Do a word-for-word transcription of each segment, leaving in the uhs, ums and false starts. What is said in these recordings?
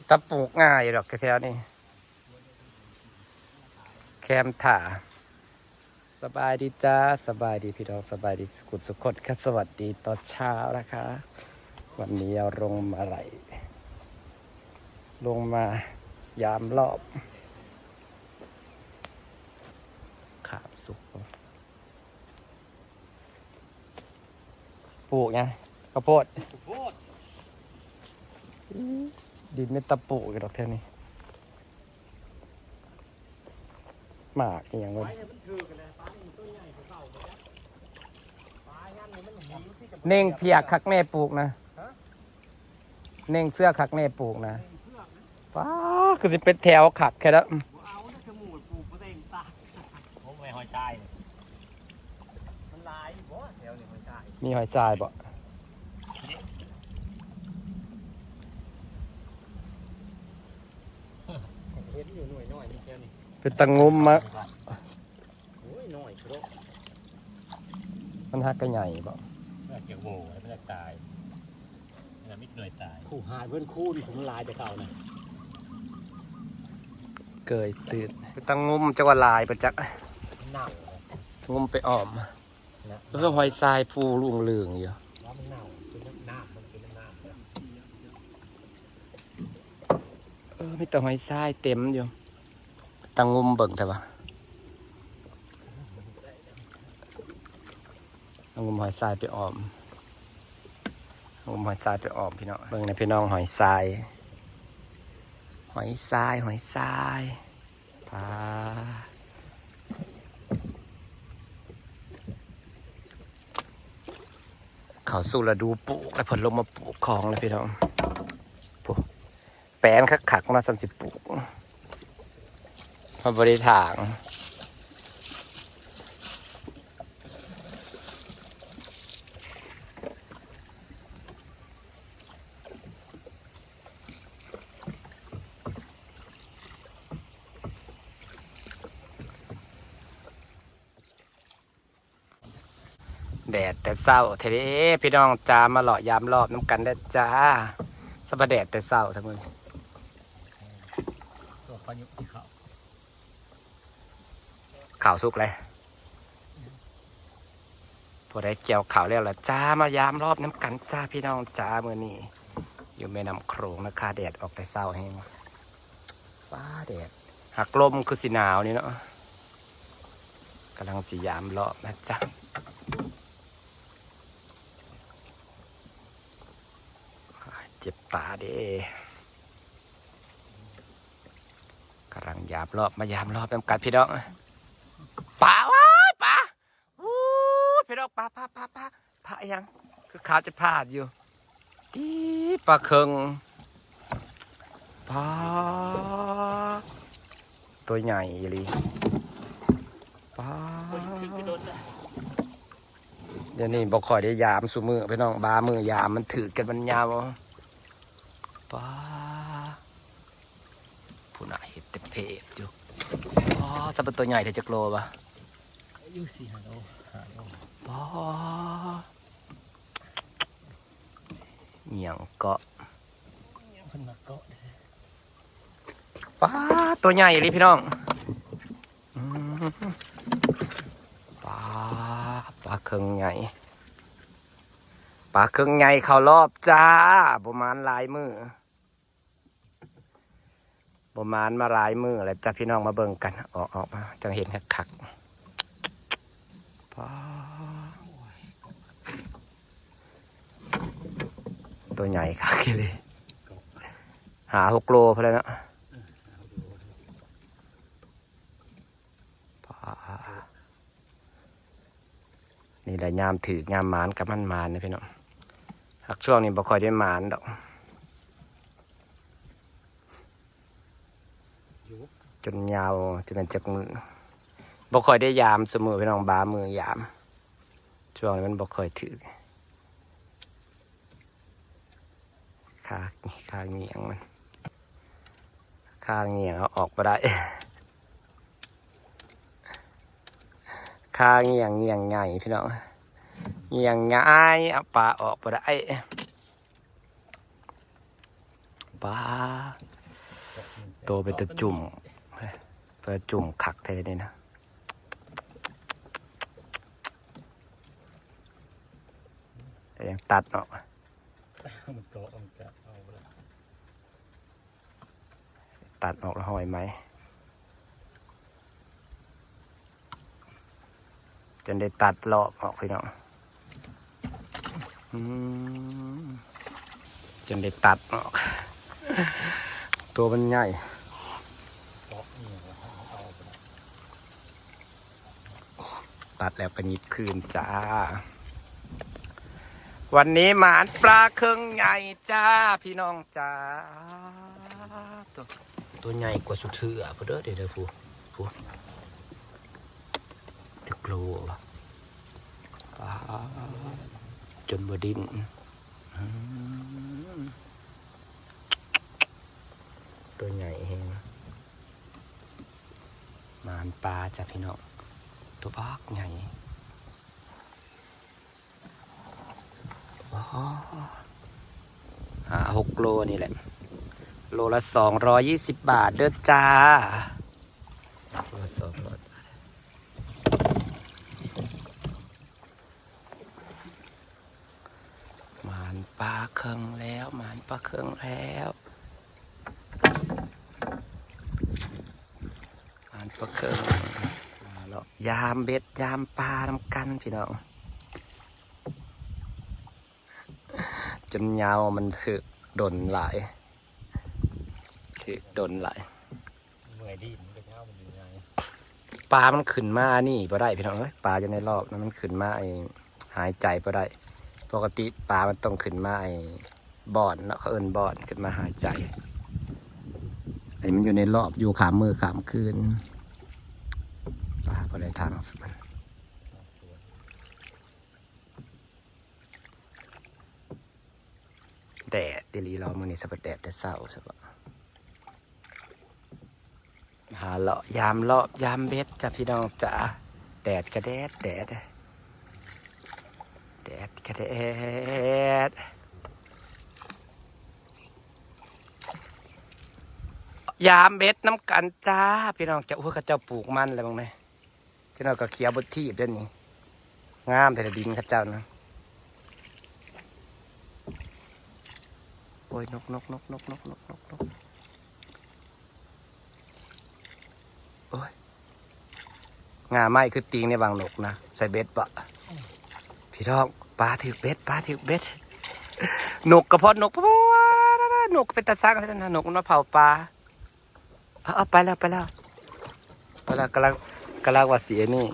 ตะปลูกง่ายดอกแถวนี้ แคมถ่า สบายดีจ้า สบายดีพี่น้อง สบายดีสุขุสุขคนครับ สวัสดีตอนเช้านะคะ วันนี้เอาลงมาไหล ลงมายามรอบ ขาบสุก ปลูกไง ข้าวโพด ข้าวโพด ดินไม่ตะปลูกกันดอกแถวนี้ หมากอหย่างเงี้ย เน่งเพียกคักแน่ปลูกนะ เน่งเสื้อคักแน่ปลูกนะ ป้า คือสิเป็นแถวคักแค่ละ บ่เอานะ จมูกปลูกบ่ได้ตา ผมไปหอยทรายเนี่ย มันหลายบ่แถวนี้หอยทราย มีหอยทรายบ่ เห็นอยู่หน่วยน้อยนี่แถวนี้ เป็นตะงุมมะ โอ้ย น้อยโพด มันหักกะใหญ่บ่ น่าจะโหว่แล้วมันจะตาย น่ามิดหน่วยตาย ผู้หาเพิ่นคูณผมหลายแต่เก่านะ เกยตื่น เป็นตะงุมจักว่าหลายบ่จัก เน่า งุมไปอ้อม นะ แล้วก็หอยทรายภูรุ่งเรืองอยู่ ว่ามันเน่า กินน้ำ มันกินน้ำ เออ มีแต่หอยทรายเต็มอยู่ ตะงุมเบิ่งแต่ว่า ตะงุมหอยทรายไปอ้อม ตะงุมหอยทรายไปอ้อมพี่น้อง เบิ่งนะพี่น้อง หอยทราย หอยทราย หอยทราย ปลา เข้าสู่ฤดูปลูกแล้ว เพิ่นลงมาปลูกของแล้วพี่น้อง ปลูก แปลนคักๆ เนาะ ซั่นสิปลูก เฮาบ่ได้ถาง แดดแต่เช้าแท้เด้ พี่น้องจ้า มาเลาะยามรอบนำกันเด้อจ้า สะบาแดดแต่เช้าทั้งมื้อนี้ ตัวพายุที่เขา ข้าวสุกเลย ผู้ใดเกี่ยวข้าวแล้วล่ะจ้า มายามรอบนำกันจ้า พี่น้องจ้า มื้อนี้ อยู่แม่น้ำโขงนะคะ แดดออกแต่เช้าแฮง ฟ้าแดด หากลมคือสิหนาวนี่เนาะ กำลังสิยามรอบนะจ๊ะ เจ็บตาเด้ กำลังยามรอบ มายามรอบนำกันพี่น้อง ปลา ว้าย ปลา อู้ พี่น้อง ปลา ปลา ปลา ปลา ปลาอีหยัง คือขาวจะพลาดอยู่ ตีปลาเคิง ปลา ตัวใหญ่อีหลี ปลา เดี๋ยวนี้บ่ค่อยได้ยามซุมื้อ พี่น้อง บามื้อยามมันถืกกันมันยาว ปลา ผู้น่ะเห็ดเต็มเพจอยู่ ปลา สับปะตัวใหญ่แท้ จักโลวะ อยู่สี่ห้าโล ห้าโล ปลา เหี่ยงเกาะ เพิ่นมาเกาะเด้อ ปลา ตัวใหญ่เลยพี่น้อง อืม ปลา ปลาเคิงใหญ่ ปลาเคิงใหญ่เข้ารอบจ้า ประมาณหลายมื้อ ประมาณมาหลายมื้อแล้วจ้ะพี่น้อง มาเบิ่งกัน ออก ออกมา จังเห็นคักๆ ปลา ตัวใหญ่คักอีหลี ห้าหกโลพอแล้วเนาะ ปลา นี่แหละยามถืกยามหมานกับมันหมานนะพี่น้อง หากช่วงนี้บ่ค่อยได้หมานดอก จนยาว จะเป็นจักมือ บ่ค่อยได้ยามซุมื้อพี่น้อง บามื้อยาม ช่วงนี้มันบ่ค่อยถืก ขา ขาเงี่ยงมัน ขาเงี่ยงเอาออกบ่ได้ ขาเงี่ยง เงี่ยงใหญ่พี่น้อง เงี่ยงใหญ่ เอาปลาออกบ่ได้ ปลา ตัวเป็นตะจุ่ม เป็นตะจุ่มคักแท้นี่นะ แต่ยังตัดออก มันเกาะมันจะเอาไปละ ตัดออกแล้วห้อยไหม จนได้ตัดรอบออกพี่น้อง อืม จนได้ตัดออก ตัวมันใหญ่ เกาะนี่มันเอาไปละ ตัดแล้วก็หยิบคืนจ้า วันนี้หมานปลาเคิงใหญ่จ้า พี่น้องจ้า ตัวตัวใหญ่กว่าสุดเถื่อพุ้นเด้อ เดี๋ยวเด้อผู้ผู้จักโลวะ ปลาจนบ่ดิ้น อืม ตัวใหญ่แฮง หมานปลาจ้ะพี่น้อง ตัวบักใหญ่ ว้าว ห้าหกโลนี่แหละ โลละสองร้อยยี่สิบบาทเด้อจ้า โลละสองร้อยบาท หมานปลาเคิงแล้ว หมานปลาเคิงแล้ว หมานปลาเคิง มาเลาะยามเบ็ดยามปลานำกันพี่น้อง จนเหงา มันถืกดนหลาย ถืกดนหลาย เมื่อยดินมันก็เงามันอยู่ไง ปลามันขึ้นมานี่บ่ได้พี่น้องเอ้ย ปลาอยู่ในรอบนั้นมันขึ้นมาไอ้หายใจบ่ได้ ปกติปลามันต้องขึ้นมาไอ้บ่อนเนาะ เขาเอิ้นบ่อน ขึ้นมาหายใจ อันนี้มันอยู่ในรอบ อยู่ข้ามมื้อข้ามคืน ปลาก็ได้ทางสวน แดดอีหลี รอมื้อนี้สะบัดแดดแต่เช้าซะบ่ หาเลาะยามรอบยามเบ็ดจ้ะพี่น้องจ๋า แดดกะแดด แดด แดดกะแดด ยามเบ็ดนำกันจ้า พี่น้องจ๋า โอ้ย เขาเจ้าปลูกมันแล้วบางแน่ จักหน่อยก็เขียวเบิดทีบเด้อนี่ งามแต่ละดินเขาเจ้านะ โอ้ย นก นก นก นก นก นก นก นก โอ้ย ง่าไม้คือติ่งในบังนกนะ ใส่เบ็ดปะ พี่น้อง ปลาถืกเบ็ด ปลาถืกเบ็ด นกกะเพาะนก นกเป็นตาซังนะ นกมันมาเผาปลา เอา เอาไปแล้ว ไปแล้ว ไปแล้ว กำลัง กำลังว่าสิไอ้นี่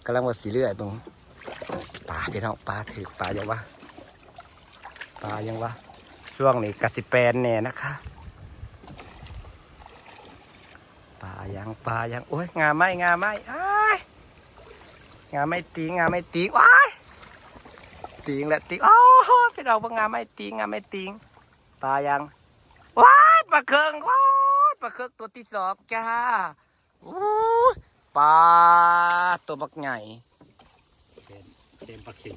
กำลังว่าสิเลื่อยเบิ่ง ปลาพี่น้อง ปลาถืก ปลาหยังวะ ปลาหยังวะ ช่วงนี้กะสิแปนแน่นะคะ ปลาหยัง ปลาหยัง โอ้ย ง่าไม้ ง่าไม้ อ้าย ง่าไม้ติ่ง ง่าไม้ติ่ง ว้าย ติ่งแหละ ติ่ง โอ้โห พี่น้อง เบิ่งง่าไม้ติ่ง ง่าไม้ติ่ง ปลาหยัง ว้าย ปลาเคิง ว้าย ปลาเคิงตัวที่สองจ้า อู้ย ปลาตัวบักใหญ่ เป็นเป็นปลาเข็ง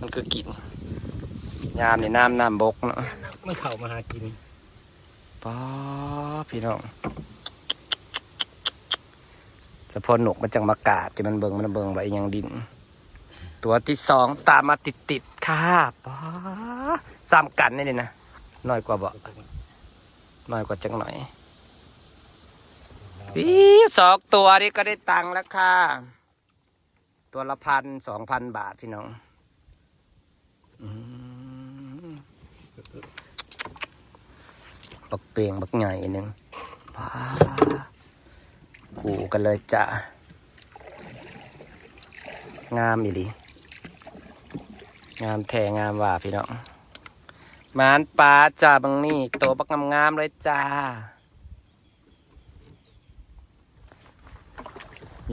มันคือกิน ยามนี่น้ำ น้ำบกเนาะ มันเข้ามาหากิน ปลา พี่น้อง เฉพาะนกมันจังมากาบ ที่มันเบิ่ง มันเบิ่งว่าอีหยังดิน ตัวที่สองตามมาติดๆค่ะ ปลา ซ้ำกันนี่นี่นะ น้อยกว่าบ่ น้อยกว่าจังหน่อย อี๋ สองตัวนี้ก็ได้ตังค์แล้วค่ะ ตัวละพัน สองพันบาทพี่น้อง อืม บักเปงบักใหญ่หนึ่ง ปลา คู่กันเลยจ้ะ งามอีหลี งามแท้งามว่าพี่น้อง หมานปลาจ้า บังนี่ โตบักงามๆเลยจ้า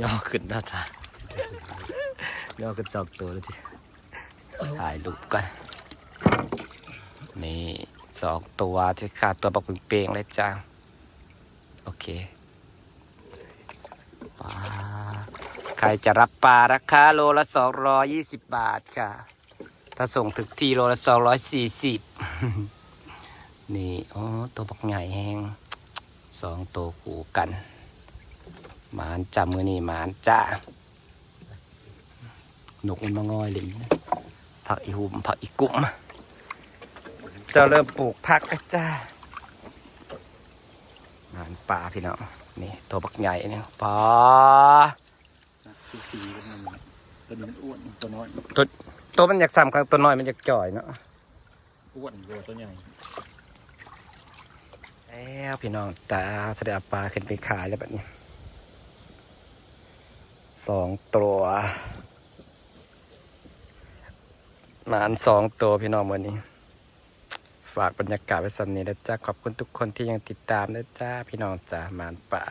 ย่อขึ้นหน้าตา ย่อขึ้นสองตัวแล้วที ถ่ายรูปกัน นี่ สองตัวที่ขาดตัวบักเปงๆเลยจ้า โอเค ปลา ใครจะรับปลาราคาโลละสองร้อยยี่สิบบาทค่ะ ถ้าส่งถึงที่โลละสองร้อยสี่สิบ นี่ โอ้ ตัวบักใหญ่แฮง สองตัวคู่กัน หมานจ้า มื้อนี้หมานจ้า นกมันมางอยเล่น ผักอีหุ่ม ผักอีกุ่ม เจ้าเริ่มปลูกผักแล้วจ้า หมานปลาพี่น้อง นี่ตัวบักใหญ่เนี่ย ปลา สีสีกันมันตัวนี้มันอ้วนตัวน้อย ตัวมันอยากซ้ำกับตัวน้อย มันอยากจ่อยเนาะ อ้วนกว่าตัวใหญ่ แล้วพี่น้องจ้า จะได้เอาปลาขึ้นไปขายแล้วบัดนี้ สองตัว หมานสองตัวพี่น้อง มื้อนี้ ฝากบรรยากาศไว้ส่ำนี้นะจ้า ขอบคุณทุกคนที่ยังติดตามนะจ้า พี่น้องจ้า หมานปลา